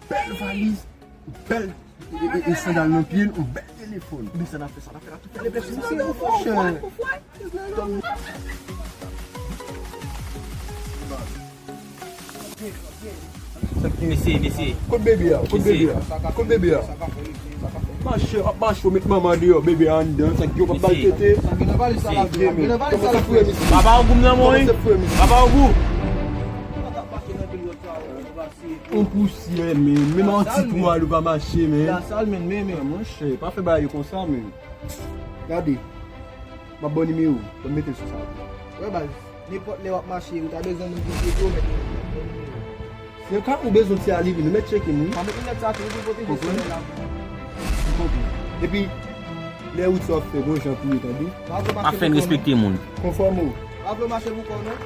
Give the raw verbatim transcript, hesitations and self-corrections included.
Bèl valiz, bèl e, e, e sandal nan pye l, yon bèl telefòn. Men sa n ap fè, sa n ap fè la, tout fè deplase misye, ou fò, ou fò, ou fò. Mesye, mesye. Kot bebe a? Kot bebe a? Kot bebe a? Mache, ap mache, ou met manman deyò, bebe a anndan, sa k gen, w p ap ba l tete. Sa gen nan valiz sa la, gen nan valiz sa la, frè. Papa Ogou m nan mwen. Kòman se frè, mesye? Papa Ogou. Yon pousyè, men, menm yon ti twal ou pa mache, men. La sal, men, men, men. Ah, monchè, pa fè bagay yo konsa, men. Gade, m ap ba w nimewo, ban m mete l sou sa. Wè, baz, nenpòt lè w ap mache, ou ta bezwen moun pou tcheke w, mèt yon nimewo. Nan ka ou bezwen ti alivin, ou mèt tcheke m, wi. Pa met linèt sa tou, wi, pou pwoteje solèy la. M konprann. Epi, lè wout sa w ap fè, gon jan pou ye, tande? Pa fè n respekte moun. Konfòme w. Pa vle w mache pou kò w, non?